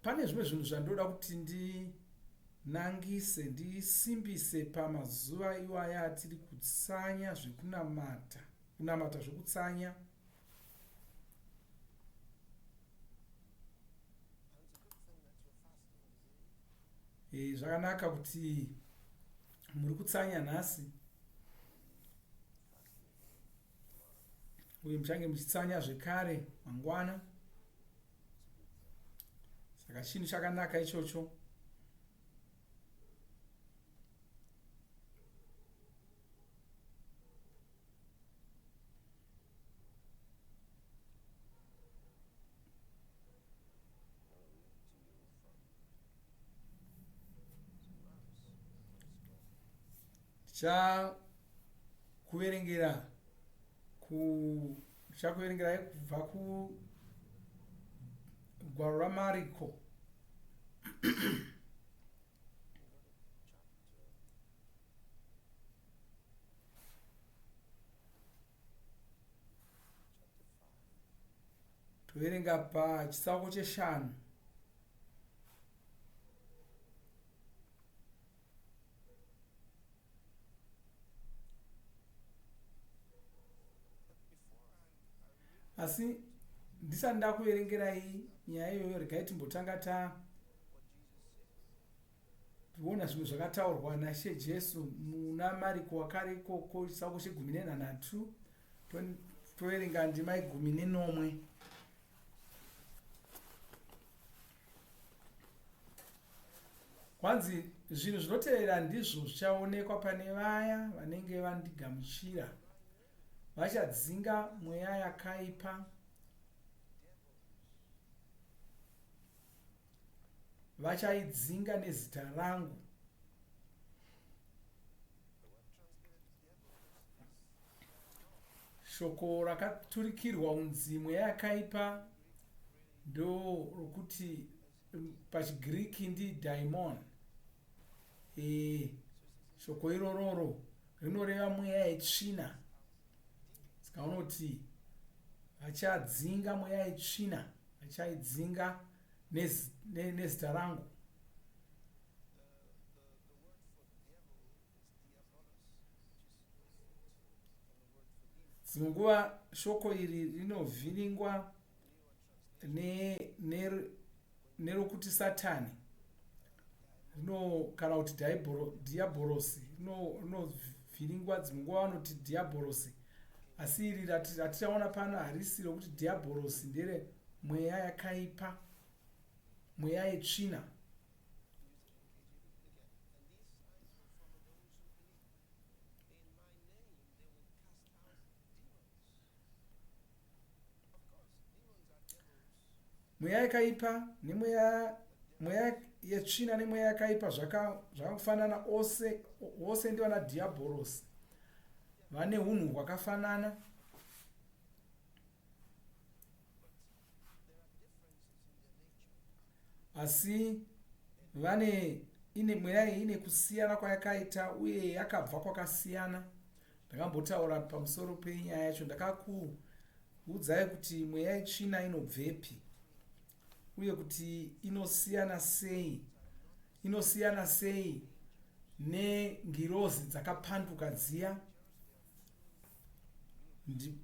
Pane zvimwe zvinhu zvandoda kuti ndinangise, ndisimbise pamazuva iwaya atiri kutsanya zvekunamata, kunamata zvekutsanya. E, zvakanaka kuti muri kutsanya nhasi uye muchange muchitsanya zvekare mangwana. Saka chinhu chakanaka ichocho. Tichakuverengera ku tichakuverengerai kubva kugwaro raMariko. Toverenga pachitsauko cheshanu. Asi ndisati ndakuverengerai nyaya iyoyo, regai timbotanga ta tiona zvimwe zvakataurwa naShe Jesu muna Mariko wakare ikoko chitsauko chegumi nenhanhatu toverenga ndima yegumi nenomwe. Kwanzi zvinhu zvinotevera ndizvo zvichaonekwa pane vaya vanenge vandigamuchira. Vachadzinga mweya yakaipa. Vachaidzinga nezita rangu. Shoko rakaturikirwa kunzi mweya yakaipa ndo rokuti pachiGiriki ndi daimon. E, shoko irororo rinoreva mweya yetsvina. Saka unoti vachadzinga mweya yetsvina, vachaidzinga nezita rangu. Dzimwe nguva shoko iri rinovhiringwa nerokuti Satani rino kana kuti dhiyabhorosi rinovhiringwa. Dzimwe nguva vanoti dhiyabhorosi, asi iri ratichaona pano harisi rokuti dhiyabhorosi, ndere mweya yakaipa, mweya yetsvina. Mweya yakaipa nemweya mweya yetsvina nemweya yakaipa zvakafanana ose vose ndivana dhiyabhorosi vane unhu hwakafanana. Asi vane ine mweya iyi ine kusiyana kwayakaita uye yakabva kwakasiyana. Ndakambotaura pamusoro penyaya yacho ndakakuudzai kuti mweya yetsvina inobvepi uye kuti inosiyana sei inosiyana sei nengirozi dzakapanduka dziya.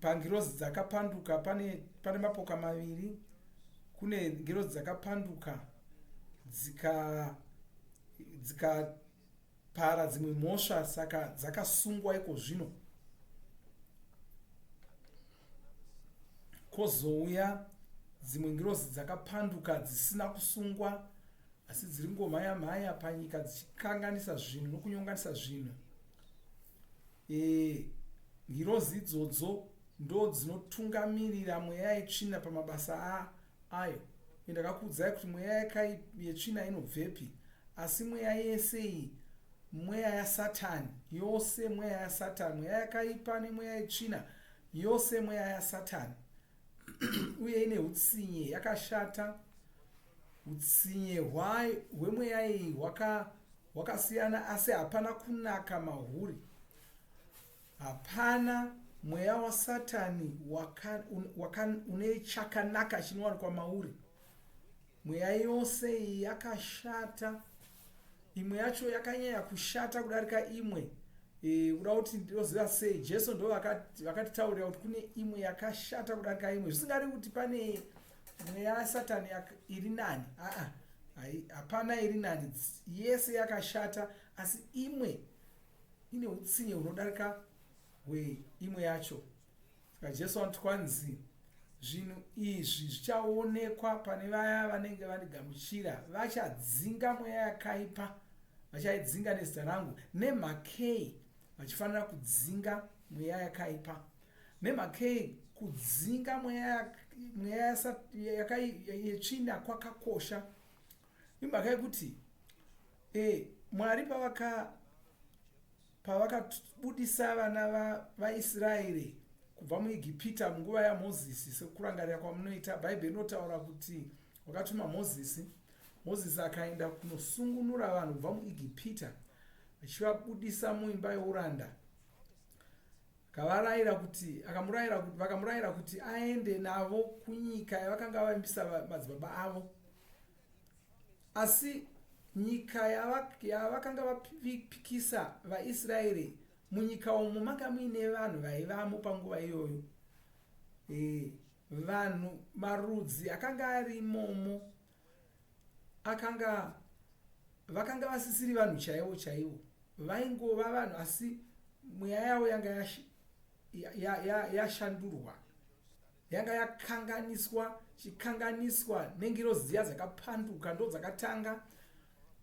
Pangirozi dzakapanduka pane, pane mapoka maviri. Kune ngirozi dzakapanduka dzika dzikapara dzimwe mhosva saka dzakasungwa iko zvino. Kozouya dzimwe ngirozi dzakapanduka dzisina kusungwa asi dziri ngomhaya mhaya panyika dzichikanganisa zvinhu nokunyonganisa zvinhu. E, ngirozi idzodzo ndo dzinotungamirira mweya yetsvina pamabasa a, ayo. Uye ndakakuudzai kuti mweya yetsvina inobvepi. Asi mweya yese iyi mweya yaSatani, yose mweya yaSatani, mweya yakaipa nemweya yetsvina, yose mweya yaSatani. Uye ine utsinye, yakashata. Utsinye hwemweya iyi hwakasiyana asi hapana kunaka mahuri. Hapana mweya waSatani une chakanaka chinowanikwa mauri. Mweya yose iyi yakashata. Imwe yacho yakanyanya kushata kudarika imwe. E, kuda kuti ndinoziva sei Jesu ndo vakatitaurira kuti kune imwe yakashata kudarika imwe. Zvisingari kuti pane mweya yaSatani iri nani. Aa, hapana iri nani. Yese yakashata asi imwe ine utsinye hunodarika hweimwe yacho. Saka Jesu anoti kwanzi zvinhu izvi zvichaonekwa pane vaya vanenge vandigamuchira, vachadzinga mweya yakaipa, vachaidzinga nezita rangu. Nemhakei vachifanira kudzinga mweya yakaipa? Nemhakei kudzinga mweya yetsvina kwakakosha? Imhaka yekuti e, Mwari pavaka Pavakabudisa vana vaIsraeri kubva muEgipita munguva yaMozisi, sekurangarira kwamunoita, Bhaibheri rinotaura kuti wakatuma Mozisi. Mozisi akaenda kunosungunura vanhu kubva muEgipita, achivabudisa muimba youranda. Akavarayira kuti, akamurayira kuti, vakamurayira kuti aende navo kunyika yavakanga vavimbisa madzibaba avo. Asi nyika yavakanga vapikisa vaIsraeri, munyika umu manga muine vanhu vaivamo panguva iyoyo. E, vanhu marudzi akanga ari imomo akanga vakanga vasisiri vanhu chaivo chaivo, vaingova vanhu asi mweya yavo yanga yashandurwa ya, ya, yanga yakanganiswa chikanganiswa nengirozi dziya dzakapanduka ndo dzakatanga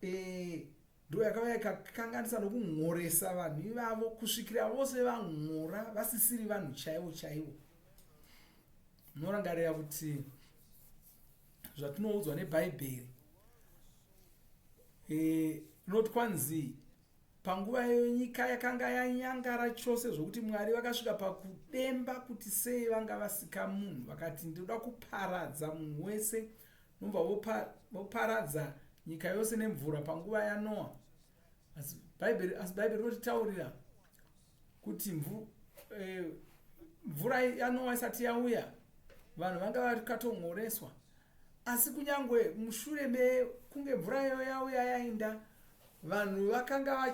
e, ndo yakauya ikakanganisa nokun'oresa vanhu ivavo kusvikira vose van'ora vasisiri vanhu chaivo chaivo. Munorangarira kuti zvatinoudzwa nebhaibheri e, rinoti kwanzi Panguva iyoyo nyika yakanga yanyangara chose zvokuti Mwari vakasvika pakudemba kuti sei vanga vasika munhu. Vakati ndinoda kuparadza munhu wese nobva voparadza nyika yose nemvura panguva yaNoa. Asi Bhaibheri asi Bhaibheri rinotitaurira kuti mvu, eh, mvura yaNoa isati yauya vanhu vanga vakatongoreswa. Asi kunyangwe mushure mekunge mvura iyoyo yauya yaenda, vanhu vakanga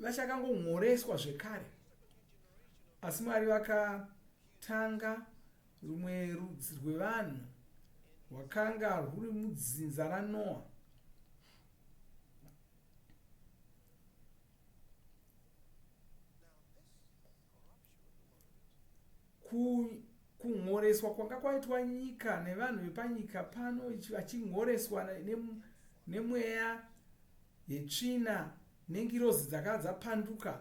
vachakangomhoreswa zvekare. Asi Mwari vakatanga rumwe rudzi rwevanhu rwakanga rwuri mudzinza raNoa. Kunhoreswa kwanga kwaitwa nyika nevanhu vepanyika pano vachinhoreswa nemweya yetsvina nengirozi dzakanga dzapanduka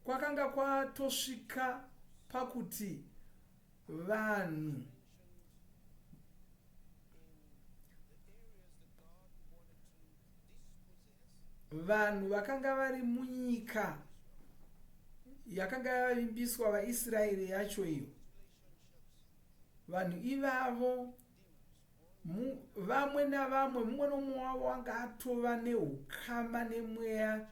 kwakanga kwatosvika pakuti vanhu Vanhu vakanga vari munyika yakanga yavimbiswa vaIsraeri yacho iyo. Vanhu ivavo vamwe navamwe, mumwe nomumwe wavo anga atova neukama nemweya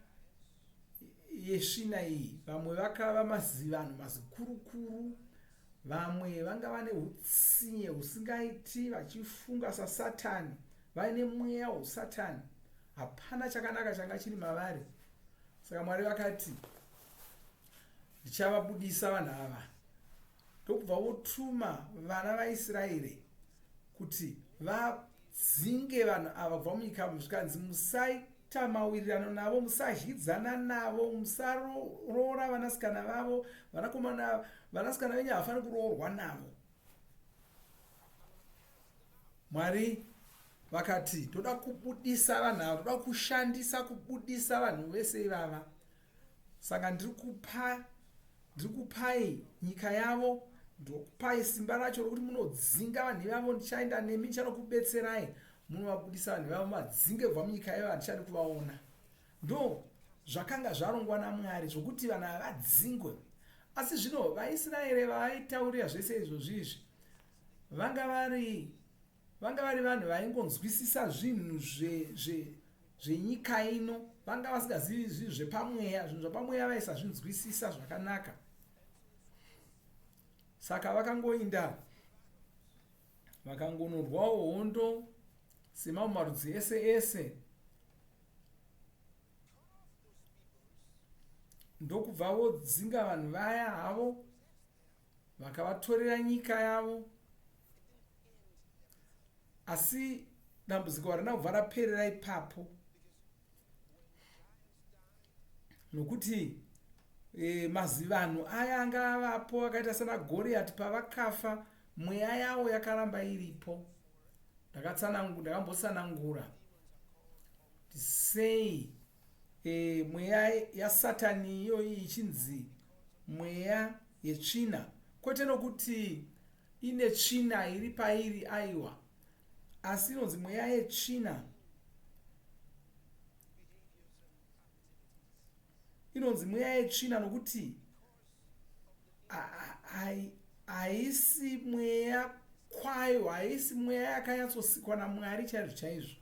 yesvina iyi. Vamwe vakava mazivanhu mazikurukuru, vamwe vanga vane utsinye husingaiti, vachifunga saSatani, vaine mweya weusatani. Hapana chakanaka changa chiri mavari. Saka Mwari vakati, ndichavabudisa vanhu ava. Ndokubva votuma vana vaIsraeri kuti vadzinge vanhu ava kubva munyika. Zvikanzi musaita mawirirano navo, musadyidzana navo, musaroora vanasikana vavo, vanakomana, vanasikana venyu havafaniri kuroorwa navo. Mwari vakati ndoda kubudisa vanhu ava, ndoda kushandisa kubudisa vanhu vese ivava. Saka ndiri kupa ndiri kupai nyika yavo, ndokupai simba racho rokuti munodzinga vanhu ivavo, ndichaenda nemi, ndichanokubetserai, munovabudisa vanhu ivavo, madzinge kubva munyika yavo, handichadi kuvaona. Ndo zvakanga zvarongwa naMwari zvokuti vanhu ava vadzingwe. Asi zvino vaIsraeri vaitaurira zvese izvozvi izvi vanga vari vanga vari vanhu vaingonzwisisa zvinhu zvenyika zve, zve ino, vanga vasingazivi zvinhu zvepamweya. Zvinhu zvepamweya vaisazvinzwisisa zvakanaka, saka vakangoinda. Vakangonorwawo hondo semamwe marudzi ese ese ndokubva vodzinga vanhu vaya havo vakavatorera nyika yavo. Asi dambudziko harina kubva raperera ipapo nokuti e, mazivanhu aya anga avapo akaita sana Goriati pavakafa mweya yawo yakaramba iripo. Ndakambotsanangura kuti sei e, mweya yaSatani iyoyi ichinzi mweya yetsvina kwete nokuti ine tsvina iri pairi aiwa asi inonzi mweya yetsvina inonzi mweya yetsvina nokuti haisi mweya kwayo haisi mweya yakanyatsosikwa namwari chaizvo chaizvo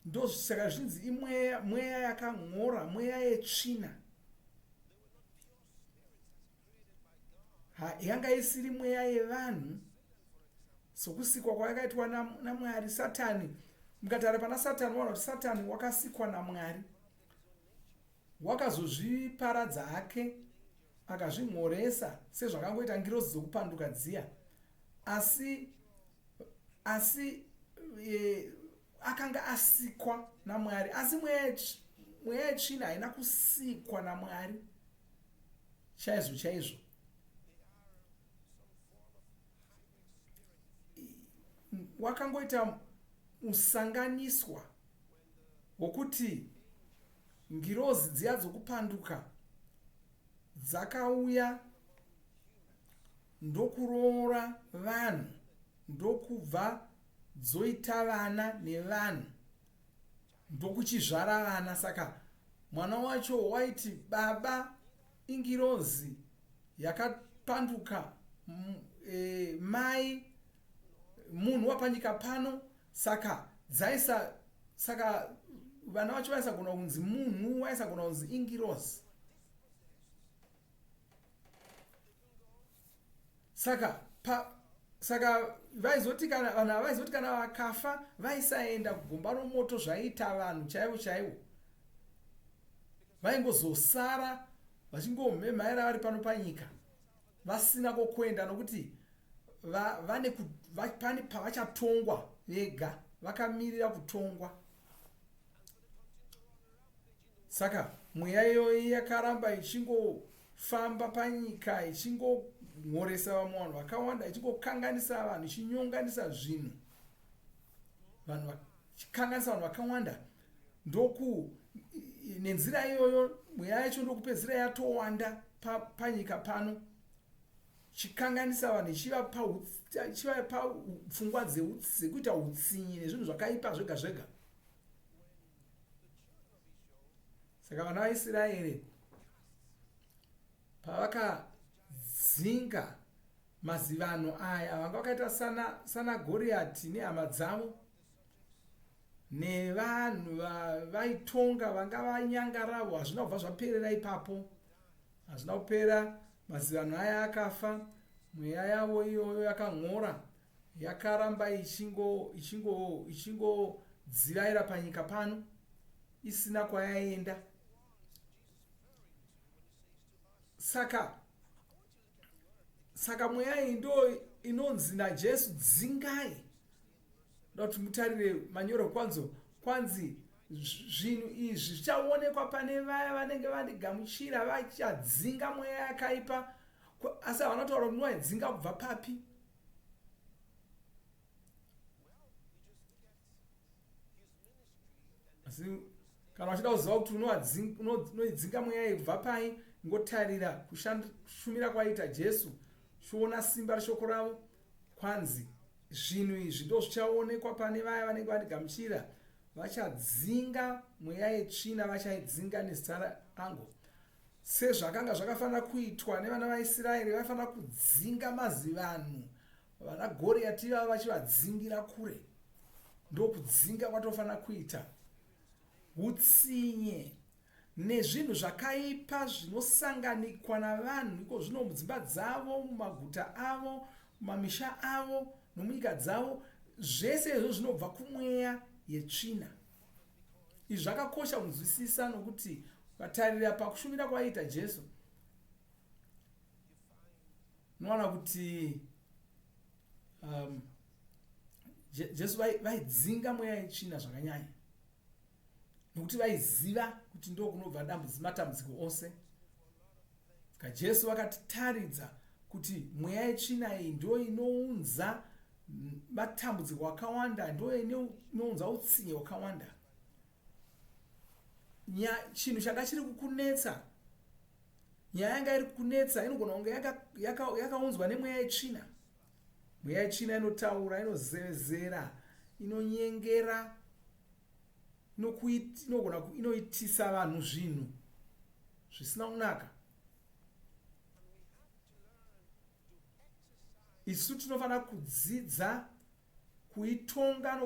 ndosaka zvinzi imweya mweya yakan'ora mweya yetsvina yanga isiri mweya yevanhu sokusikwa kwayakaitwa namwari satani mukatara pana satani waona kuti satani wakasikwa namwari Wakazozviparadza hake akazvimhoresa sezvakangoita ngirozi dzokupanduka dziya. Asi asi e, akanga asikwa naMwari. Asi mweya mweya yetsvina haina kusikwa naMwari chaizvo chaizvo. Wakangoita musanganiswa wokuti ngirozi dziya dzokupanduka dzakauya ndokuroora vanhu ndokubva dzoita vana nevanhu ndokuchizvara vana saka mwana wacho waiti baba ingirozi yakapanduka e, mai munhu wapanyika pano Saka dzaisa saka vana vacho vaisagona kunzi munhu vaisagona kunzi ingirozi. Saka pa saka vaizoti kana vanhu ava vaizoti kana vakafa vaisaenda kugomba romoto zvaiita vanhu chaivo chaivo vaingozosara vachingomhemhaira vari pano panyika vasina kwokuenda nokuti va, vane va, pane pavachatongwa vega vakamirira kutongwa saka mweya iyoyi yakaramba ichingofamba panyika ichingomhoresa vamwe vanhu vakawanda ichingokanganisa vanhu ichinyonganisa zvinhu vanhu vachikanganisa vanhu vakawanda ndoku nenzira iyoyo mweya yacho ndokupedzisira yatowanda panyika pa pano chikanganisa vanhu ichivapa pfungwa dzekuita utsinye nezvinhu zvakaipa zvega zvega saka vana vaisraeri pavakadzinga mazivanhu aya vanga vakaita sana goriyati nehama dzavo nevanhu vaitonga vanga vanyangaravo hazvina kubva zvaperera ipapo Hazvina kupera, mazivanhu aya akafa, mweya yavo iyoyo yakan'ora yakaramba ichingo ichingo ichingodzivaira panyika pano isina kwayaenda. Saka saka mweya iyi ndo inonzi naJesu dzingai. Ndoda kuti mutarire manyoro kwanzo kwanzi zvinhu izvi zvichaonekwa pane vaya vanenge vandigamuchira vachadzinga mweya yakaipa asi havana kutaura kuti nowaidzinga kubva papi asi kana uchida kuziva kuti unoidzinga mweya iyi kubva pai ngotarira kushumira kwaiita jesu chiona simba reshoko ravo Kwanzi, Zvinhu izvi ndozvichaonekwa pane vaya vanenge vandigamuchira, vachadzinga mweya yetsvina, vachaidzinga nezita rangu. Sezvakanga zvakafanira kuitwa nevana vaIsraeri, vaifanira kudzinga mazivanhu vana Goriati ivava vachivadzingira kure. Ndokudzinga kwatofanira kuita. Utsinye nezvinhu zvakaipa zvinosanganikwa navanhu iko zvino mudzimba dzavo, mumaguta avo, mumamisha avo nomunyika dzavo. Zvese izvo zvinobva kumweya yetsvina. Izvi zvakakosha kunzwisisa nokuti ukatarira pakushumira kwaiita Jesu, unowana kuti um, Jesu vaidzinga mweya yetsvina zvakanyanya nokuti vaiziva kuti ndokunobva matambudziko ose. Saka Jesu vakatitaridza kuti mweya yetsvina iyi ndo inounza matambudziko akawanda, ndo inounza utsinye hwakawanda. Chinhu changa chiri kukunetsa, nyaya yanga iri kukunetsa inogona kunge yakaunzwa nemweya yetsvina. Mweya yetsvina inotaura, inozevezera, inonyengera, inogona inoitisa vanhu zvinhu zvisina kunaka. Isu tinofanira kudzidza kuitonga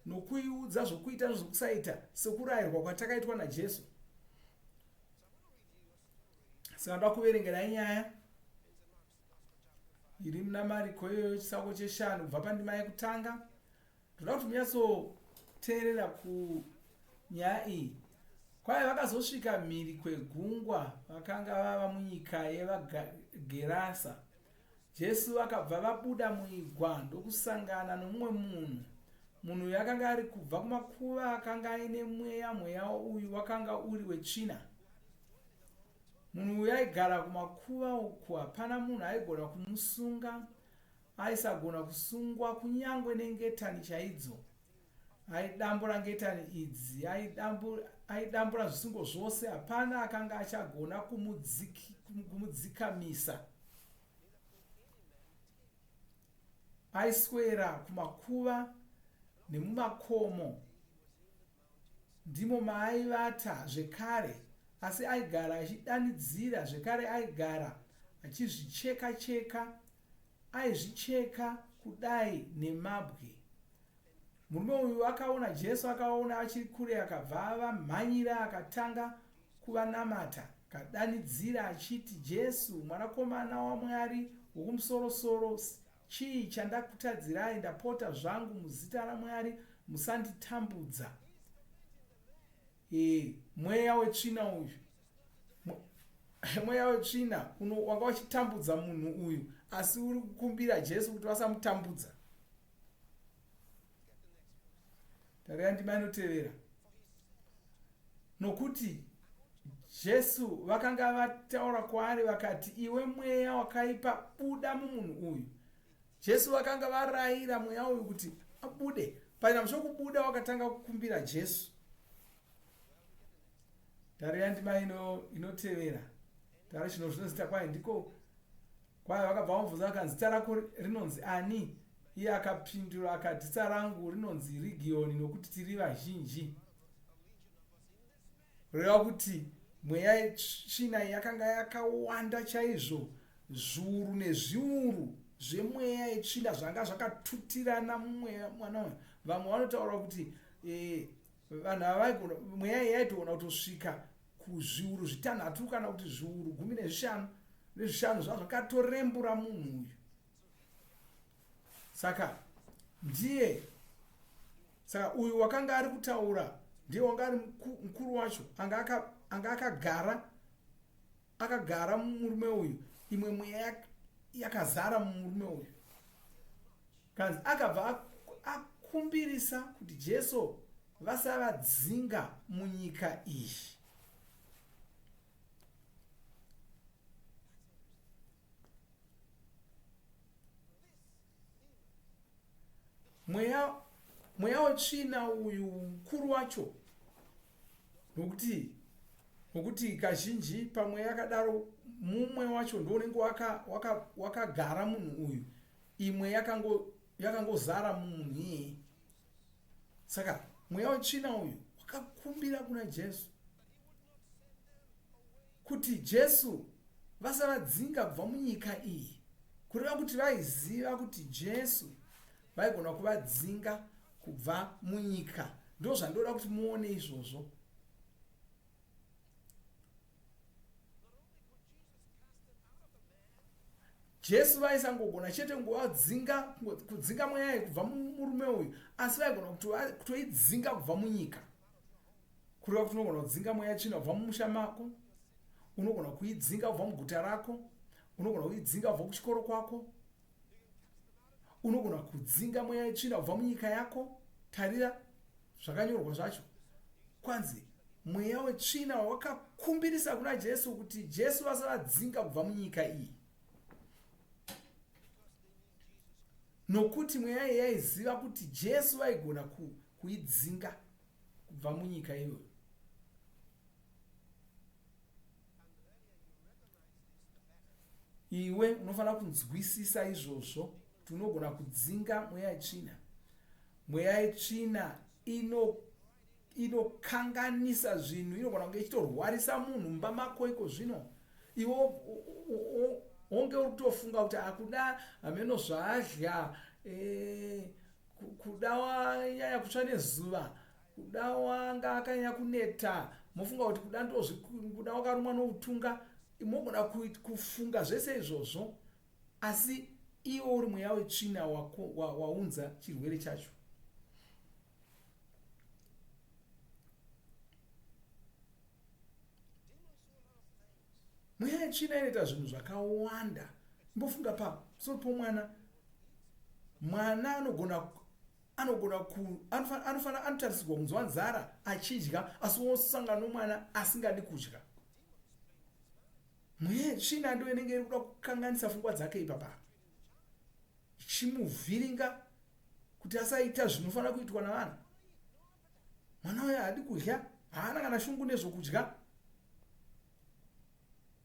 nokuiudza zvokuita nezvokusaita sekurayirwa kwatakaitwa naJesu. Saka ndoda kuverengerai nyaya iri muna Mariko iyoyo chitsauko cheshanu kubva pandima yekutanga. Ndoda kuti munyatsoteerera kunyaya iyi. Kwai vakazosvika mhiri kwegungwa vakanga vava munyika yevaGerasa. Jesu vakabva vabuda muigwa ndokusangana nomumwe munhu. Munhu uyu akanga ari kubva kumakuva akanga aine mweya, mweya uyu wakanga uri wetsvina. Munhu uyu aigara kumakuva uku, hapana munhu aigona kumusunga. Aisagona kusungwa kunyangwe nengetani chaidzo. Aidambura ngetani idzi, aidambura zvisungo zvose, hapana akanga achagona kumudzikamisa. Aiswera kumakuva nemumakomo, ndimo maaivata zvekare, asi aigara achidanidzira zvekare, aigara achizvicheka-cheka Aizvicheka kudai nemabwe. Murume uyu akaona Jesu akaona achiri kure akabva avamhanyira akatanga kuvanamata akadanidzira achiti, Jesu, Mwanakomana waMwari Wokumusorosoro, chii chandakutadzirai? Ndapota zvangu muzita raMwari musanditambudza. E, mweya wetsvina uyu mweya wetsvina wanga uchitambudza munhu uyu asi uri kukumbira Jesu kuti vasamutambudza. Tarira ndima inotevera. Nokuti Jesu vakanga vataura kwaari vakati, iwe mweya wakaipa, buda mumunhu uyu. Jesu vakanga varayira mweya uyu kuti abude. Pachinhambo chokubuda wakatanga kukumbira Jesu. Tarira ndima ino inotevera. Tara chino zvinozita kwaye ndiko kwaye vakabva vamubvunza vakanzi zita rako rinonzi ani? Iye akapindura akati zita rangu rinonzi Rigiyoni nokuti tiri vazhinji. Kureva kuti mweya yetsvina yakanga yakawanda chaizvo, zviuru nezviuru zvemweya yetsvina zvanga zvakatutirana mumweya mwana uyu. Vamwe vanotaura kuti e, vanhu ava vaigona mweya iyi yaitogona kutosvika kuzviuru zvitanhatu kana kuti zviuru gumi nezvishanu nezvishanu zvava zvakatorembura munhu uyu. Saka ndiye saka uyu wakanga ari kutaura ndiye wanga ari mukuru wacho anga akagara akagara mumurume uyu imwe mweya yakazara mumurume uyu kanzi akabva akumbirisa kuti Jesu vasavadzinga munyika iyi. Mweya mweya wetsvina uyu mukuru wacho nokuti nokuti kazhinji pamweya yakadaro mumwe wacho ndounenge wakagara waka, waka munhu uyu imwe yakangozara yakango mumunhu iyeye. Saka mweya wetsvina uyu wakakumbira kuna Jesu kuti Jesu vasavadzinga kubva munyika iyi, kureva kuti vaiziva kuti Jesu vaigona kuvadzinga kubva munyika. Ndozvandoda kuti muone izvozvo. Jesu vaisangogona chete kungovadzinga kudzinga mweya iyi kubva mumurume uyu, asi vaigona kutoidzinga kubva munyika. Kureva kuti unogona kudzinga mweya tsvina kubva mumusha mako, unogona kuidzinga kubva muguta rako, unogona kuidzinga kubva kuchikoro kwako, unogona kudzinga mweya yetsvina kubva munyika yako. Tarira zvakanyorwa zvacho, kwanzi mweya wetsvina wakakumbirisa kuna Jesu kuti Jesu vasavadzinga kubva munyika iyi, nokuti mweya iyi yaiziva kuti Jesu vaigona kuidzinga kubva munyika iyoyo. Iwe unofanira kunzwisisa izvozvo kuti unogona kudzinga mweya yetsvina. Mweya yetsvina ino inokanganisa zvinhu, inogona kunge ichitorwarisa munhu mumba mako iko zvino. Iwe wonge uri kutofunga kuti akuda hameno zvaadya e, kuda wanyanya kutsva nezuva, kuda wanga akanyanya kuneta, mofunga kuti kuda ndozvi, kuda wakarumwa noutunga, mogona kufunga zvese izvozvo, asi iwe uri mweya wetsvina waunza chirwere chacho. Mweya yetsvina inoita zvinhu zvakawanda. Imbofunga pamusoro pomwana. Mwana anogona anogona ku anofanira anotarisirwa kunzwa nzara achidya, asi wosangana nomwana asingadi kudya. Mweya yetsvina ndiyo inenge iri kuda kukanganisa pfungwa dzake ipapa, ichimuvhiringa kuti asaita zvinofanira kuitwa navanhu. Mwana uyo haadi kudya, haana kana shungu nezvokudya.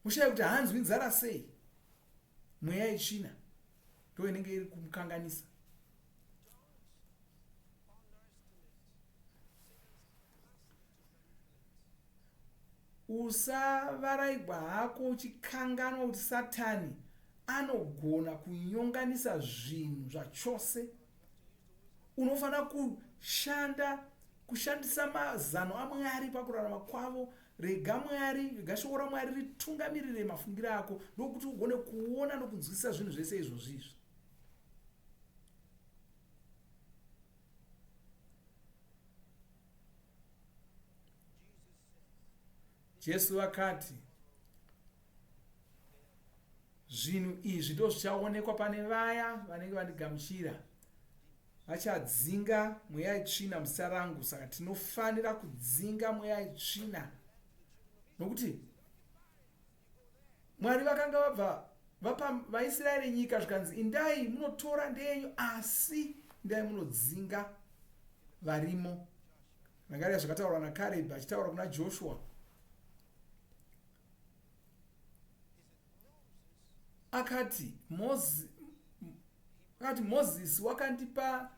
Mushaya kuti haanzwi nzara sei. Mweya yetsvina ndo inenge iri kumukanganisa. Usavaraigwa hako uchikanganwa kuti Satani anogona kunyonganisa zvinhu zvachose. Unofanira kushanda kushandisa mazano aMwari pakurarama kwavo. Rega Mwari, rega shoko raMwari ritungamirire mafungiro ako ndokuti ugone kuona nokunzwisisa zvinhu zvese izvozvi izvi. Jesu vakati, Zvinhu izvi ndozvichaonekwa pane vaya vanenge vandigamuchira. Vachadzinga mweya yetsvina muzita rangu. Saka tinofanira kudzinga mweya yetsvina nokuti Mwari vakanga vabva vapa vaIsraeri nyika zvikanzi indai munotora ndeyenyu asi indai munodzinga varimo. Rangarira zvakataurwa naKarebhi achitaura kuna Joshua. Akati, Mozi, akati Mozisi wakandipa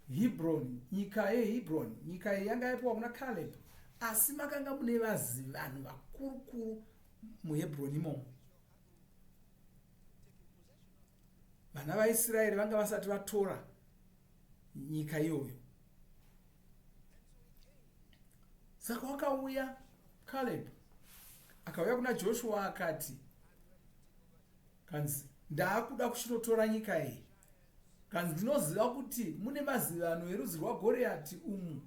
Hebroni, nyika yeHebroni, nyika iyi yanga yapiwa kuna Caleb, asi makanga mune vazivanhu vakurukuru muHebroni imomo. Vana vaIsraeri vanga vasati vatora nyika iyoyo. Saka wakauya Caleb akauya kuna Joshua akati, kanzi ndaakuda kuchinotora nyika iyi, kanzi ndinoziva kuti mune mazivano erudzi rwaGoriati umu,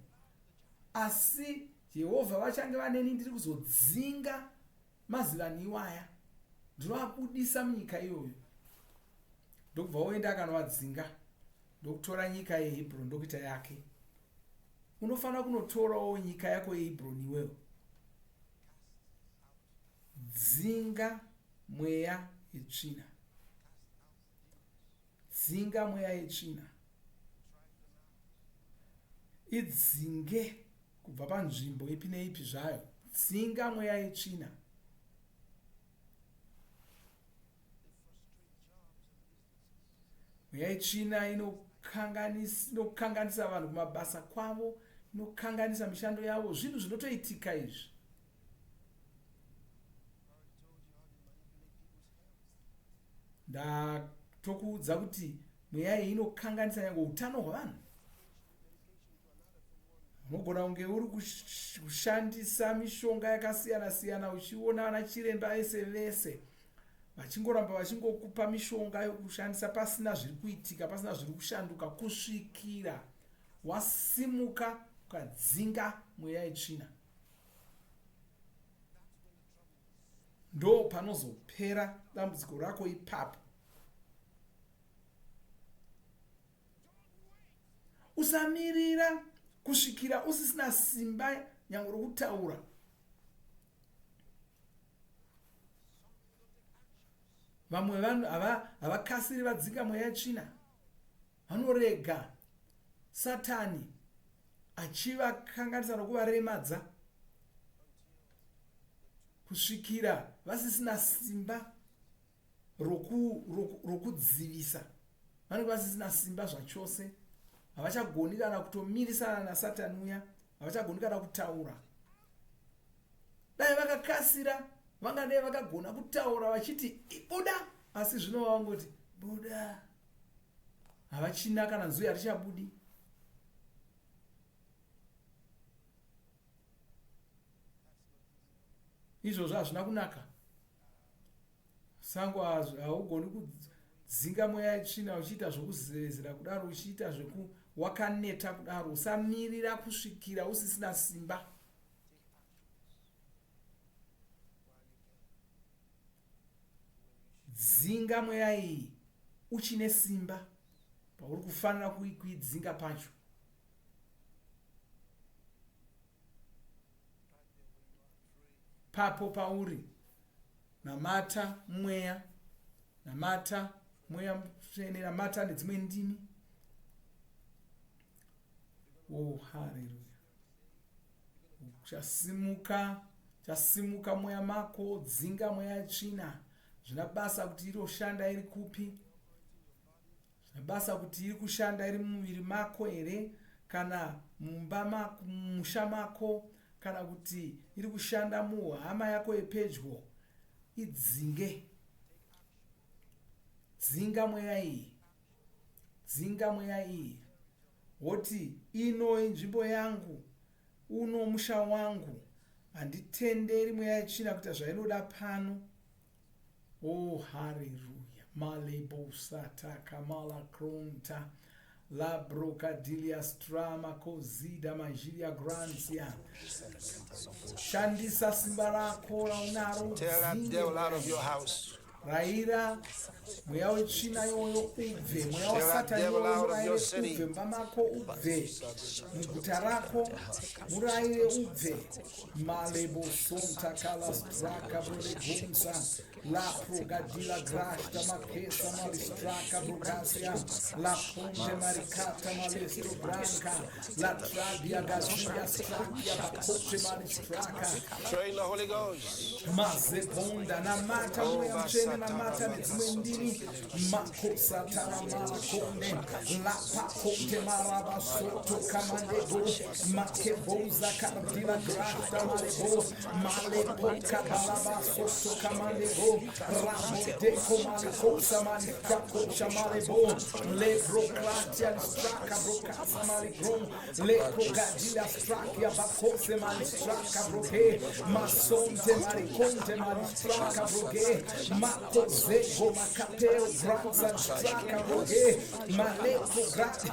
asi Jehovha vachange vaneni, ndiri kuzodzinga mazivano iwaya, ndinoabudisa munyika iyoyo. Ndokubva oenda akanovadzinga ndokutora nyika yeHebron ndokuita yake. Unofanira kunotorawo nyika yako yeHebron iwewe. Dzinga mweya yetsvina. Dzinga mweya yetsvina. Idzinge kubva panzvimbo ipi neipi zvayo. Dzinga mweya yetsvina. Mweya yetsvina inokanganisa vanhu kumabasa kwavo, inokanganisa mishando yavo. Zvinhu zvinotoitika izvi. Ndatokuudza kuti mweya iyi inokanganisa nyange utano hwevanhu. Unogona kunge uri kushandisa mishonga yakasiyana siyana uchiona vana chiremba vese vese. Vachingoramba vachingokupa mishonga yokushandisa pasina zviri kuitika, pasina zviri kushanduka kusvikira wasimuka ukadzinga mweya yetsvina. Ndo panozopera dambudziko rako ipapo. Usamirira kusvikira usisina simba nyange rokutaura. Vamwe vanhu havakasiri vadzinga mweya yetsvina. Vanorega Satani achivakanganisa nokuvaremadza kusvikira vasisina simba rokudzivisa. Vanenge vasisina simba zvachose, havachagoni kana kutomirisana naSatani uya, havachagoni kana kutaura. Dai vakakasira vangadai vakagona kutaura vachiti buda, asi zvino vavangoti buda, havachina kana nzwi harichabudi. Izvozvo hazvina kunaka. Sango haugoni kudzinga mweya yetsvina uchiita zvokuzevezera kudaro, uchiita zveku wakaneta kudaro. Usamirira kusvikira usisina simba. Dzinga mweya iyi uchine simba pauri kufanira kuidzinga pacho. Papo pauri namata mweya, namata mweya mutsvene, namata nedzimwe ndimi. Oh, haleluya. Uchasimuka, uchasimuka mweya mako, dzinga mweya yetsvina. Zvina basa kuti iri kushanda iri kupi. Zvina basa kuti iri kushanda iri mumuviri mako here kana mumba mako, mumusha mako kana kuti iri kushanda muhama yako yepedyo. Idzinge. Dzinga mweya iyi. Dzinga mweya iyi. Woti, Ino inzvimbo yangu, uno musha wangu, handitenderi mweya yetsvina kuita zvainoda pano. Oh, hareruya. Malebosataka malakronta labrokadilia strama kozida majilia grantia. Shandisa simba rako raunaro Tell that devil out of your house. Raira mweya wetsvina iwoyo ubve, mweya waSatani iwoyo muraire ubve mumba mako, ubve muguta rako, muraire ubve. Malebo sonta kalastraka brolegumsa la progadila grashta makesa malistraka brogasia la ponte maricata malestro branca la trabia gazia strakia bakote malistraka. Train the Holy Ghost. Mazeponda namata mweya mutsvene namata nedzimwe ndimi makosatara marakonde lapakote marabasoto kamandego makeboza kardila grasta malebo malepoka balabasoto kamandego rabodeko malekosa malifrakosha malebo lebrokratia listraka brokasa malegron Leprogadila strakia bakose malistraka broke masonte marikonte malistraka broke makozego makapeo granza straka broke malepo grati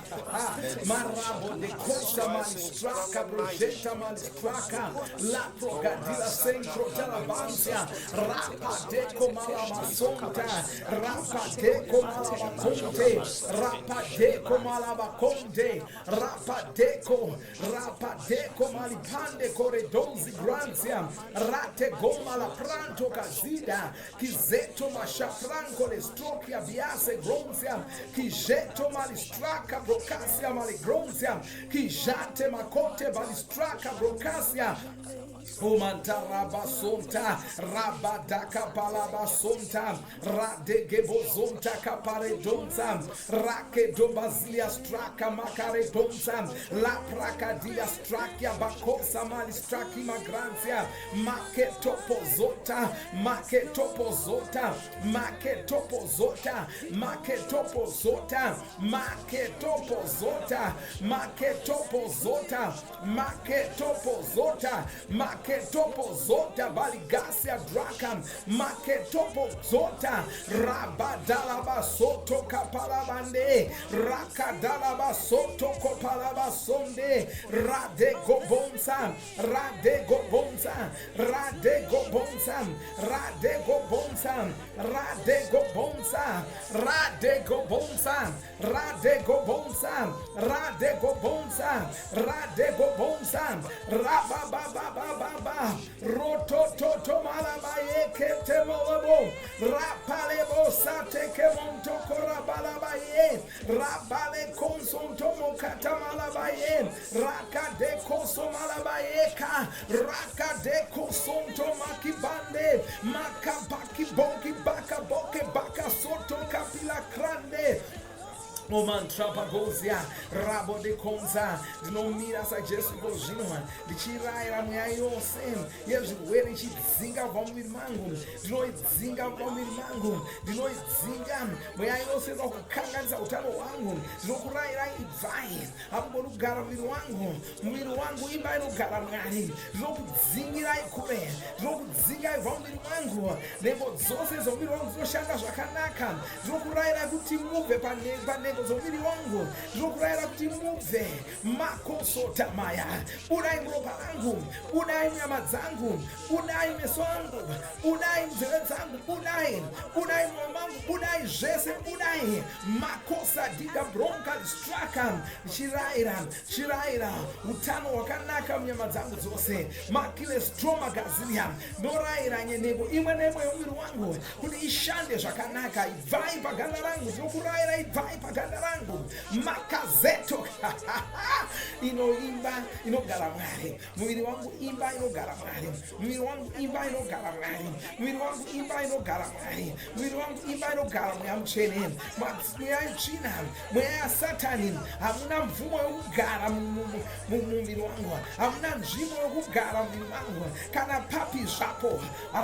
marabo de kosa malistraka brojeta malistraka la progadila centro talabanzia rapa deko malamasonta rapa deko malabakonte rapa deko malabakonte Rapadeko, rapadeko malipande koredonzi granzia, rate goma la pranto kazida, kizeto mashafranco le strokia biase gronzia, kijeto malistraka brokasia maligronzia, kijate makote balistraka brokasia, Omantarabasonta, rabadaka balabasonta, radegebozonta kaparedonza, rakedobazilia straka makaredonza, la prakadia strakia bakosa malistraki magranzia, maketopozota, maketopozota, maketopozota, maketopozota, maketopozota, maketopozota, maketopozota, Maketopo zota baligasia draka maketopo zota rabadalaba soto kapalabande rakadalaba soto kopalaba sonde radegobonsa radegobonsa radegobonsa radegobonsa radegobonsa radegobonsa radegobonsa radegobonsa radegobonsa rabababababa rotototomalabayeketemolebo rapalebosatekemontokorabalabaye rabalekonsontomokatamalaba rakadekosomalabayeka rakadekosontomakibande makabakibonki baka baka soto kapila krande omantrapagozia rabo de konza. Ndinomira saJesu iko zvino ndichirayira mweya yose yezvirwere ichidzinga kubva mumuviri mangu. Ndinoidzinga kubva mumuviri mangu, ndinoidzinga mweya yose inoda kukanganisa utano hwangu. Ndinokurayirai, ibvai, hamugoni kugara muviri wangu. Muviri wangu imba inogara Mwari. Ndinokudzingirai kure, ndinokudzingai kubva muviri wangu. Nhengo dzose dzomuviri wangu dzinoshanda zvakanaka. Ndinokurayirai kuti mubve panhengo dzomuviri wangu. Ndinokurayira kuti mubve makosotamaya. Budai muropa rangu, budai munyama dzangu, budai meso angu, budai munzeve dzangu, budai, budai mwoyo mangu, budai zvese, budai makosa diga bronka straka. Ndichirayira, chirayira utano hwakanaka munyama dzangu dzose. Makilestroma gazilia. Ndorayira nyenhengo imwe neimwe yomuviri wangu kuti ishande zvakanaka. Ibvai paganda rangu, ndinokurayira, ibvai paganda rangu. Makazeto inoimba inogara Mwari. Muviri wangu imba inogara Mwari. Muviri wangu imba inogara Mwari. Muviri wangu imba inogara Mwari. Muviri wangu imba inogara Mweya Mutsvene. Mweya yetsvina, mweya yaSatani, hamuna mvumo yokugara mumuviri wangu, hamuna nzvimbo yokugara muviri wangu kana papi zvapo.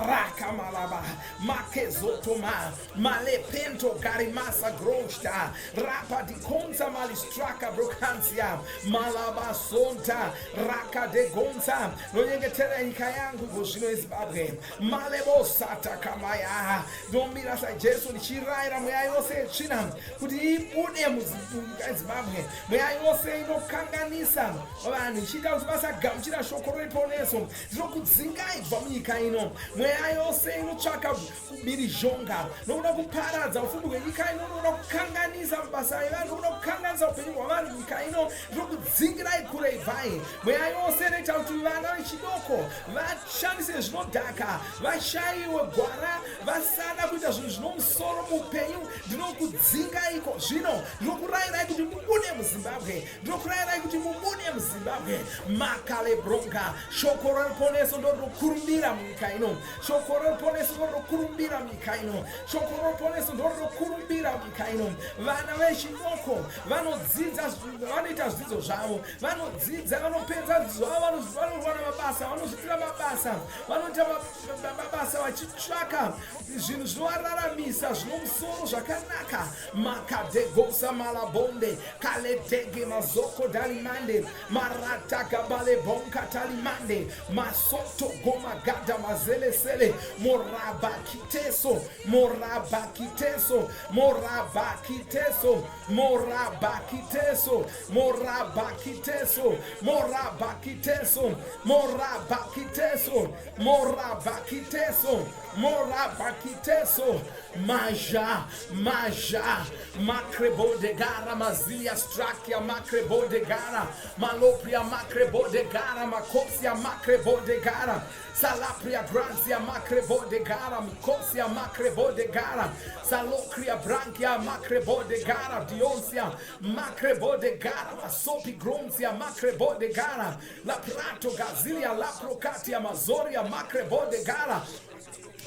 Rakamalaba makezotoma malepento garimasa groshta rapadikonza malistraka brokansia malabasonta rakadegonza. Nonyengetera nyika yangu iko zvino yeZimbabwe. Malebosata kamaya. Ndomira saJesu ndichirayira mweya yose yetsvina kuti ibude munyika yeZimbabwe. Mweya yose inokanganisa vanhu ichiita kuti vasagamuchira shoko reponeso, ndinokudzingai kubva munyika ino. Mweya yose inotsvaka kubirizhonga nokuda kuparadza ufumi hwenyika ino, nokuda kukanganisa mabasa evanhu, nokuda kukanganisa upenyu hwavanhu munyika ino, ndinokudzingirai kure, ibvai. Mweya yose inoita kuti vana vechidoko vashandise zvinodhaka, vashayiwe gwara, vasada kuita zvinhu zvinomusoro muupenyu, ndinokudzingaiko zvino. Ndinokurayirai kuti mubude muZimbabwe. Ndinokurayirai kuti mubude muZimbabwe. Makalebronga. Shoko reruponeso ndorinokurumbira munyika ino. Shoko reruponeso ndorinokurumbira munyika ino. Shoko reruponeso ndorinokurumbira munyika ino. Vana vechidoko vanodzidza, vanoita zvidzidzo zvavo, vanodzidza, vanopedza zvidzidzo zvavo, vanowana mabasa, vanozviitira mabasa, vanoita mabasa vachitsvaka zvinhu zvinovararamisa zvinomusoro zvakanaka. Makadegosa malabonde kaledege mazoko dalimande maratagabalebonka talimande masoto gomagada mazelesele morabakiteso morabakiteso morabakiteso morabakiteso morabakiteso morabakiteso morabakiteso morabakiteso morabakiteso maja maja makrebodegara mazilia strakia makrebodegara malopria makrebodegara makosia makrebodegara salapria granzia makrebodegara mikosia makrebodegara salokria brankia makrebodegara dionsia makrebodegara masopi gronzia makrebodegara laprato gazilia laprokatia mazoria makrebodegara.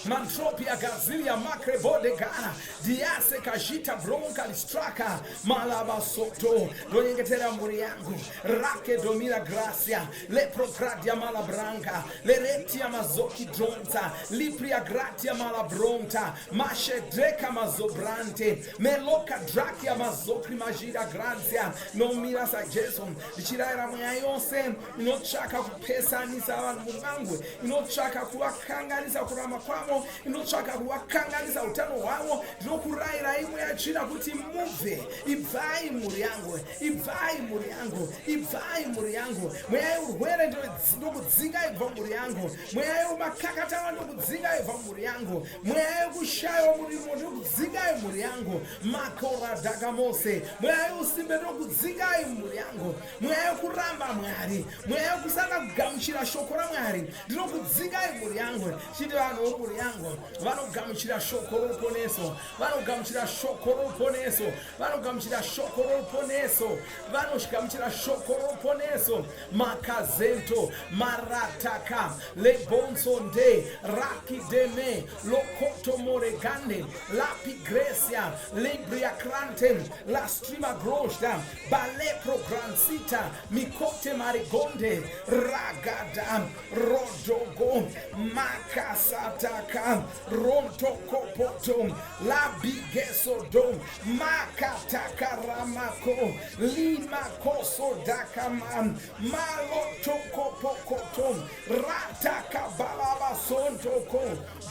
Mantropia Gazilia Macrebode Gara Diase Kajita Bronca Listraka Malaba Soto ndonyengetera mhuri yangu Rake Domira Gracia Leprocradia Malabranca Leretia Mazoki Dronta Lipria Gratia Malabronta Mashedreka Mazobrante Meloka Drakia Mazokri Majira Grazia nomira saJesu ndichirayira mweya yose inotsvaka kupesanisa vanhu vangu inotsvaka kuvakanganisa kurama kwavo inotsvaka kuvakanganisa utano hwavo ndinokurayirai mweya tsvina kuti mubve ibvai mhuri yangu ibvai mhuri yangu ibvai mhuri yangu mweya yeurwere ndokudzinga ibva mhuri yangu mweya yemakakatana ndokudzinga ibva mhuri yangu mweya yekushayiwa murimo ndokudzingai mhuri yangu makora dhakamose mweya yeusimbe ndokudzingai mhuri yangu mweya yekuramba Mwari mweya yekusada kugamuchira shoko raMwari ndinokudzingai mhuri yangu chiti vanhu vomhuri yangu vanogamuchira shoko roruponeso vanogamuchira shoko roruponeso vanogamuchira shoko roruponeso vanogamuchira shoko roruponeso makazento marataka lebonsonde rakideme lokoto moregande lapigresia libriacrante lastrima grosda baleprogransita mikote marigonde ragada rodogo makasataka rontokopoto labigesodo makatakaramako limakosodakama malotokopokoto ratakabalabasondoko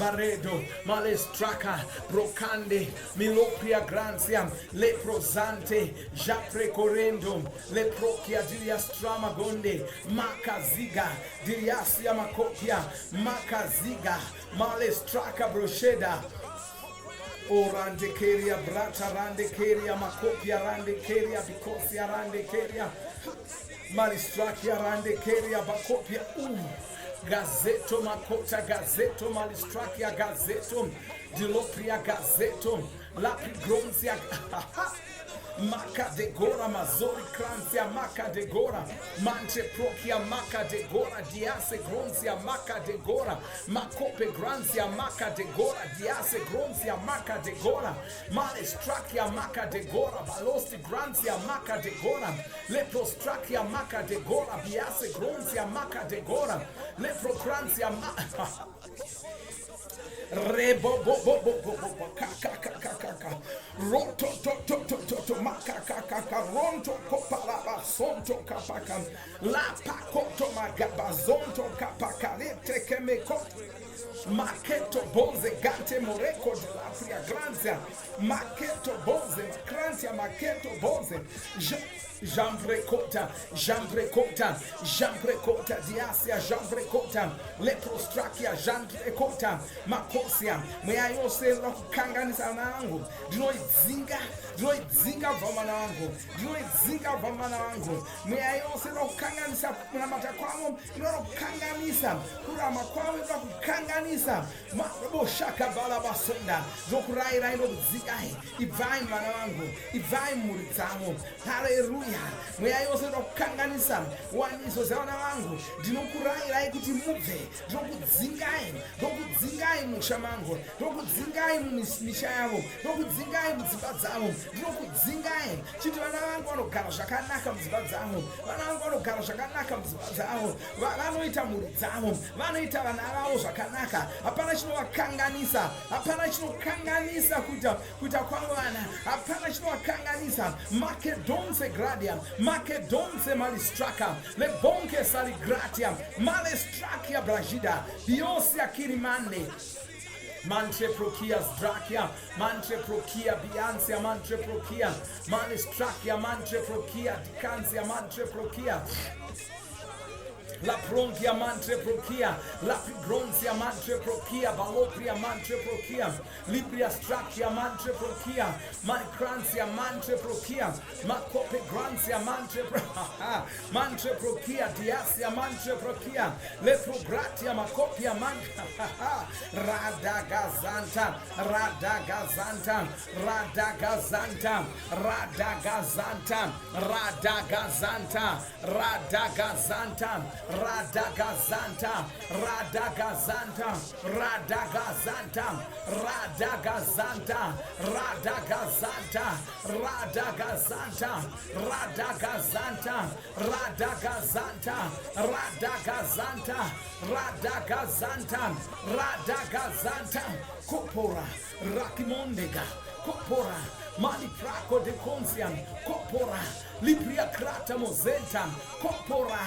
baredo malestraka brokande milopria grantia leprozante japrecorendo leprokia diliastrama gonde makaziga diliasia makopia makaziga malestraka brosheda orandekeria brata randekeria makopia randekeria bikosia randekeria malistrakia randekeria bakopia gazeto makota gazeto malistrakia gazeto dilopria gazeto lapigronzia makadegora mazori kranzia makadegora manteprokia makadegora diase gronzia makadegora makope granzia makadegora diase gronzia makadegora malestrakia makadegora balosti granzia makadegora leprostrakia makadegora biase gronzia makadegora leprokranzia ma Rebo bo bo bo bo bo bo ka ka ka ka ka ka roto to to to to to ma ka ka ka ka ronto kopalaba sonto kapaka la pakoto magabazonto kapaka lete kemeko maketo bonze gante moreko de la fria granzia maketo bonze makranzia maketo bonze Jambrekota, Jambrekota, Jambrekota, Diasia, Jambrekota, Leprostrakia, Jambrekota, Makosia, mweya yose inoda kukanganisa vana vangu ndinoidzinga ndinoidzinga kubva mwana wangu ndinoidzinga kubva mwana wangu mweya yose inoda kukanganisa kunamata kwavo inoda kukanganisa kurama kwavo inoda kukanganisa maboshakabalabasonda ndokurayirai ndokudzikai ibvai mwana vangu ibvai mhuri dzavo Hareruya! Mweya yose inoda kukanganisa waniso dzevana vangu, ndinokurayirai kuti mubve. Ndinokudzingai, ndokudzingai musha mangu, ndokudzingai mumisha yavo, ndokudzingai mudzimba dzavo, ndinokudzingai chiti vana vangu vanogara zvakanaka mudzimba dzavo, vana vangu vanogara zvakanaka mudzimba dzavo, vanoita mhuri dzavo, vanoita vana vavo zvakanaka. Hapana chinovakanganisa, hapana chinokanganisa kuita kuita kwavo vana hapana chinovakanganisa makedonse gradia makedonse malistraka lebonke saligratia malestrakia brajida biosia kirimande mantreprokia zdrakia mantreprokia biansia mantreprokia malestrakia mantreprokia dikansia mantreprokia La pronkia mantre prokia, la pigronzia mantre prokia, balopria mantre prokia, libria strakia mantre prokia, manicranzia mantre prokia, macope granzia mantre mantre prokia, diasia mantre prokia, leprogratia macopia mantre radagazanta, radagazanta, radagazanta, radagazanta, radagazanta, radagazanta, Radagazanta, Radagazanta, Radagazanta, Radagazanta, Radagazanta, Radagazanta, Radagazanta, Radagazanta, Radagazanta, Radagazanta, Radagazanta, Kopora, Rakimondega, Kopora, Maliprako de Consiam, Kopora, Libria Krata Mozenta, Kopora,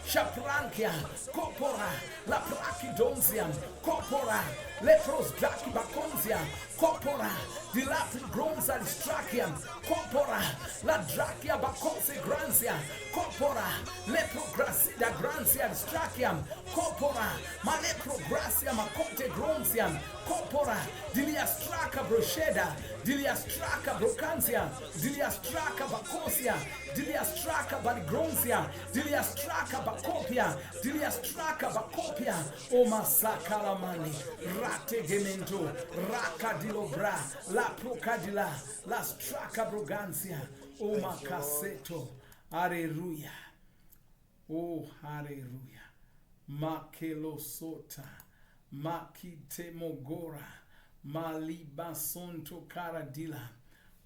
Shaprankia, Kopora, Laprakidonziam, Kopora, Lepros Draki Bakonzia, Kopora, Dilapri Gronza Distrakiam, Kopora, La Drakia Bakonse Granzia, Kopora, Leprograsida Granzia Distrakiam, Kopora, Maleprogracia Makote Gronziam, Kopora, Diliastraka Brosheda, Diliastraka Brokanzia, Diliastraka Bakosia, Diliastraka Baligronzia, Diliastraka Bakopia, Diliastraka Bakopia, Omasakalamani, Rategemento, Rakadilobra, La Procadila, La Straka Broganzia, Omakaseto. Hallelujah. Oh, hallelujah. Makelosota, Makitemogora, Malibasonto Karadila,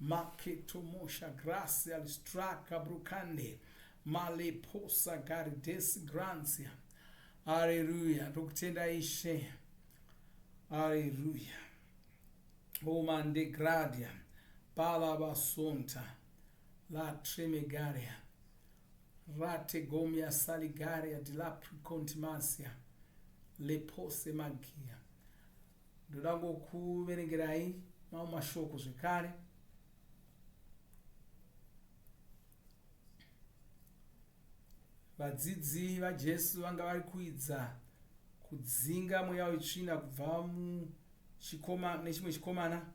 Maketomosha Gracia Listraka Brukande, Maleposa Garides Granzia. Hallelujah. Ndokutenda Ishe. Hallelujah. Omande Gradia, Balabasonta, La Tremegaria. Rategomia saligaria dilapricontimasia lepose magia. Ndoda ngokuverengerai mamwe mashoko zvekare. Vadzidzi vaJesu vanga vari kuidza kudzinga mweya wetsvina kubva muchikoma nechimwe chikomana.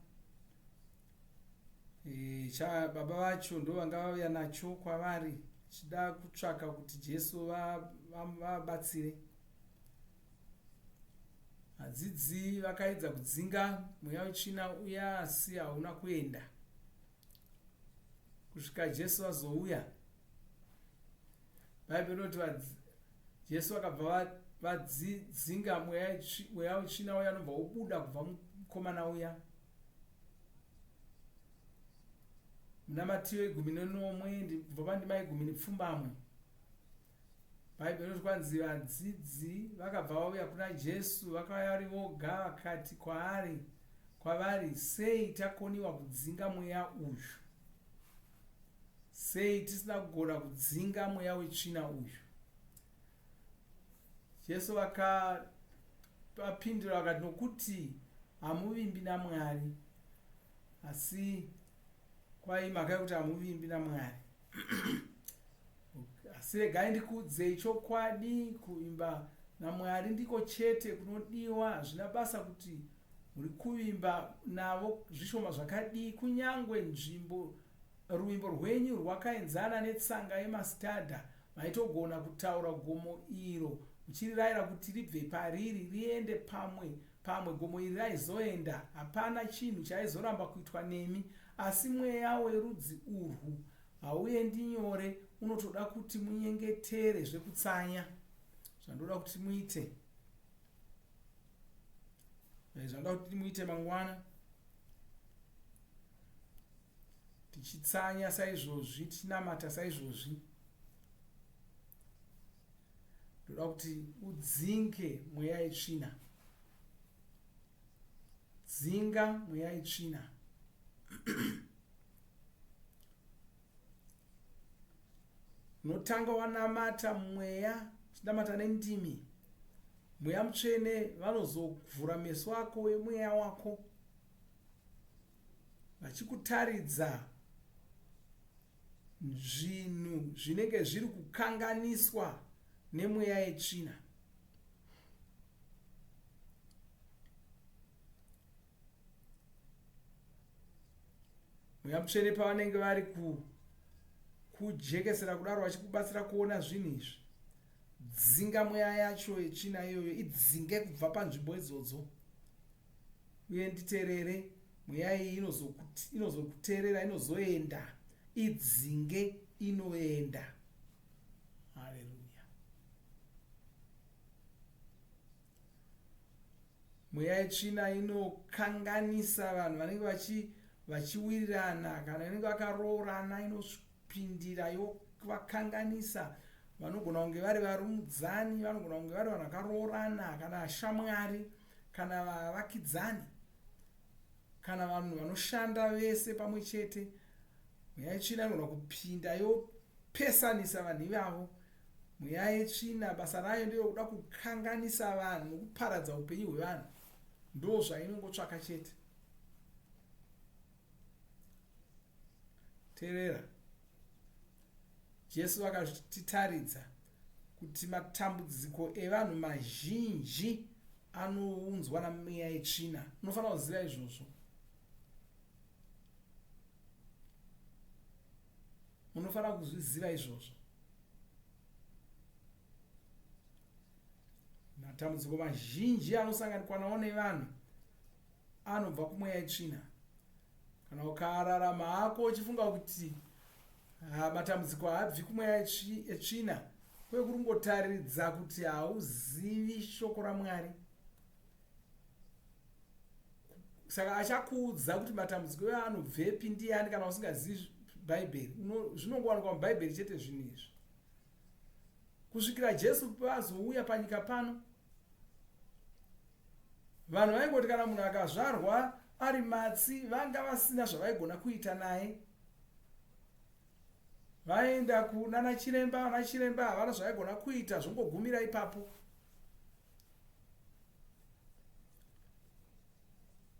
E, cha baba vacho ndo vanga vauya nacho kwavari chida kutsvaka kuti Jesu vabatsire. Vadzidzi vakaedza kudzinga mweya wetsvina uya asi hauna kuenda kusvika Jesu azouya. Bhaibheri rinoti Jesu vakabva vadzinga mweya wetsvina uya unobva wobuda kubva mukomana uya. Muna Matiyo igumi nenomwe kubva pandima yegumi nepfumbamwe Bhaibheri rinoti kwanzi vadzidzi vakabva vauya kuna Jesu vakauya vari voga vakati kwaari kwavari sei takoniwa kudzinga mweya uyu sei tisina kugona kudzinga mweya wetsvina uyu Jesu vakapindura vakati nokuti hamuvimbi naMwari asi kwai imhaka yekuti hamuvimbi naMwari. Asi regai ndikuudzei chokwadi, kuvimba naMwari ndiko chete kunodiwa. Hazvina basa kuti muri kuvimba navo zvishoma zvakadii, kunyangwe nzvimbo ruvimbo rwenyu rwakaenzana netsanga yemasitadha, maitogona kutaura gomo iro muchirirayira kuti ribve pariri riende pamwe Pamwe gomo iri raizoenda, hapana chinhu chaizoramba kuitwa nemi. Asi mweya werudzi urwu hauendi nyore, unotoda kuti munyengetere zvekutsanya. Zvandoda kuti muite, eh, zvandoda kuti muite mangwana tichitsanya saizvozvi, tichinamata saizvozvi. Ndoda kuti udzinge mweya yetsvina. Dzinga mweya yetsvina. Unotanga wanamata mweya, uchinamata nendimi. Mweya mutsvene vanozovhura meso ako emweya wako vachikutaridza Zvinhu zvinenge zviri kukanganiswa nemweya yetsvina. Mweya Mutsvene pavanenge vari kujekesera kudaro vachikubatsira kuona zvinhu izvi, dzinga mweya yacho yetsvina iyoyo, idzinge kubva panzvimbo idzodzo. Uye nditerere, mweya iyi inozokuterera, inozoenda, idzinge, inoenda. Haleluya. Mweya yetsvina inokanganisa vanhu vanenge vachiwirirana kana vanenge vakaroorana, inopindira yovakanganisa. Vanogona kunge vari varumudzani, vanogona kunge vari vanhu vakaroorana kana shamwari kana vavakidzani kana vanhu vanoshanda vese pamwe chete. Mweya yetsvina inogona kupinda yopesanisa vanhu ivavo. Mweya yetsvina basa rayo ndeyokuda kukanganisa vanhu nokuparadza upenyu hwevanhu. Ndo zvainongotsvaka chete. Teerera. Jesu vakatitaridza kuti matambudziko evanhu mazhinji anounzwa namweya yetsvina. Unofanira kuziva izvozvo. Munofanira kuzviziva izvozvo. Matambudziko mazhinji anosanganikwa nawo nevanhu anobva kumweya yetsvina. Kana ukararama hako uchifunga kuti matambudziko haabvi kumweya yetsvina, kwe kuri kungotaridza kuti hauzivi shoko raMwari. Saka achakuudza kuti matambudziko iwayo anobvepi ndiyani kana usingazivi Bhaibheri. Zvinongowanikwa muBhaibheri chete zvinhu izvi. Kusvikira Jesu paazouya panyika pano, vanhu vaingoti kana munhu akazvarwa ari matsi vanga vasina zvavaigona kuita naye. Vaenda kunana chiremba, vana chiremba havana zvavaigona kuita, zvongogumira ipapo.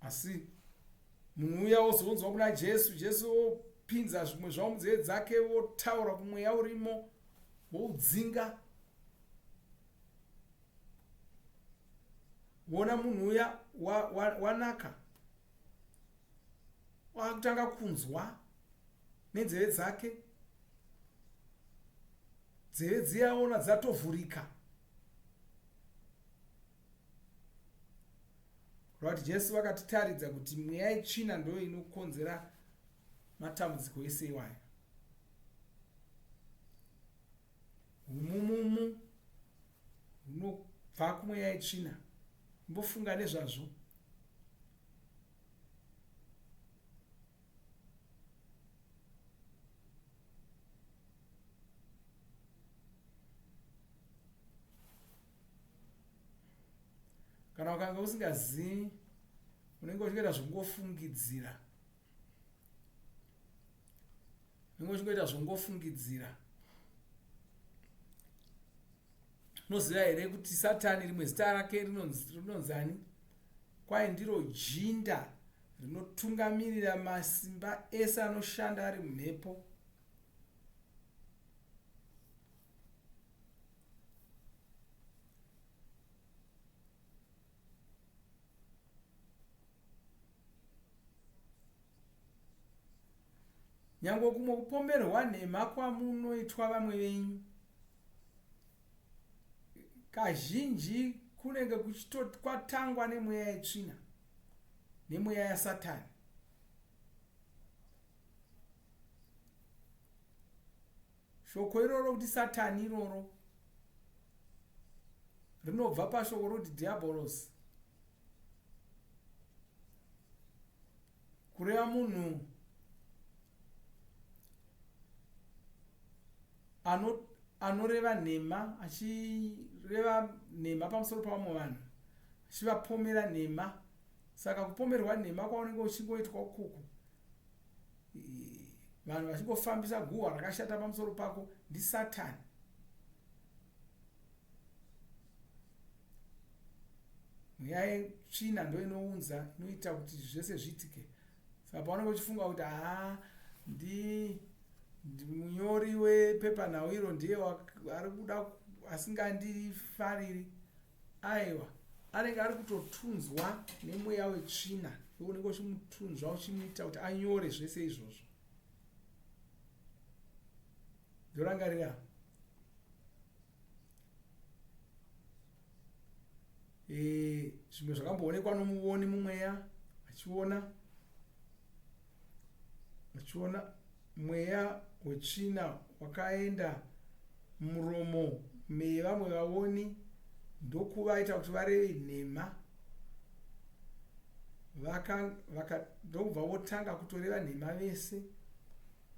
Asi munhu uya wozounzwa kuna Jesu, Jesu wopinza zvimwe zvavo munzeve dzake, votaura kumweya urimo, voudzinga. Wona munhu uya wanaka, wakutanga kunzwa nenzeve dzake, nzeve dziya ona dzatovhurika. Kureva kuti Jesu vakatitaridza kuti mweya yetsvina ndo inokonzera matambudziko ese iwayo. Humumumu hunobva kumweya yetsvina. Imbofunga nezvazvo. Kana ukanga usingazivi unenge uchingoita zvekungofungidzira, unenge uchingoita zvekungofungidzira. Unoziva here kuti Satani rimwe zita rake rinonzani? Kwai ndiro jinda rinotungamirira masimba ese anoshanda ari mumhepo. Nyangwe kumwe kupomerwa nhema kwamunoitwa vamwe venyu kazhinji kunenge kuchitokwatangwa nemweya yetsvina nemweya yasatani. Shoko iroro kuti Satani iroro rinobva pashoko rokuti dhiabhorosi, kureva munhu ano, anoreva nhema, achireva nhema pamusoro pavamwe vanhu, achivapomera nhema. Saka kupomerwa nhema kwaunenge uchingoitwa ukuku vanhu vachingofambisa guhwa rakashata pamusoro pako ndisatani. Mweya yetsvina ndo inounza inoita kuti zvese zviitike. Saka paunenge uchifunga kuti haa ndi munyori wepepanhau iro ndiye ari kuda asingandifariri, Aiwa, anenge ari kutotunzwa nemweya wetsvina iwe unenge uchimutunzva uchimuita kuti anyore zvese izvozvo. Ndorangarira e, zvimwe zvakamboonekwa nomuvoni mumweya achiona achiona mweya wetsvina wakaenda mumuromo mevamwe vaoni ndokuvaita kuti vareve nhema. Vaka, vaka, ndokubva votanga kutoreva nhema vese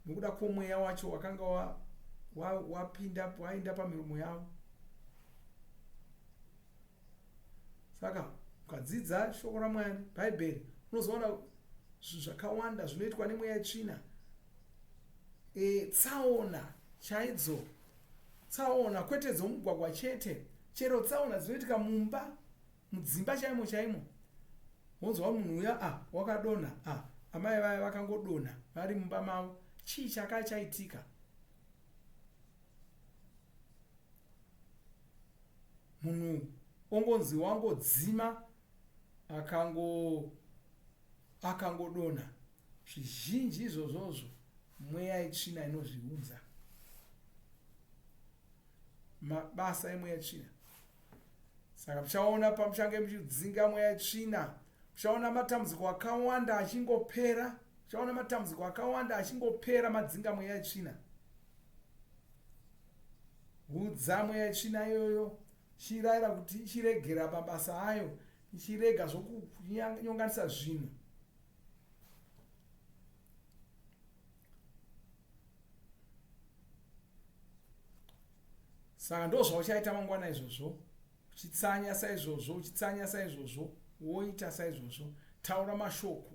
nokuda kwomweya wacho wakanga wapinda wa, wa waenda pamiromo yavo. Saka ukadzidza shoko raMwari, Bhaibheri, unozoona zvinhu zvakawanda zvinoitwa nemweya yetsvina. E, tsaona chaidzo, tsaona kwete dzomugwagwa chete, chero tsaona dzinoitika mumba, mudzimba chaimo chaimo. Wonzwa munhu uya a ah, wakadonha a ah, amai vaya vakangodonha vari mumba mavo, chii chaka chaitika? Munhu ongonzi wangodzima akango akangodonha. Zvizhinji izvozvozvo mweya yetsvina inozviunza. Mabasa emweya yetsvina. Saka muchaona pamuchange muchidzinga mweya yetsvina, muchaona matambudziko akawanda achingopera, muchaona matambudziko akawanda achingopera madzinga mweya yetsvina. Udza mweya yetsvina iyoyo, chirayira kuti ichiregera mabasa ayo, ichirega zvokunyonganisa zvinhu. Saka ndozvauchaita mangwana izvozvo, uchitsanya saizvozvo, uchitsanya saizvozvo, woita saizvozvo. Taura mashoko.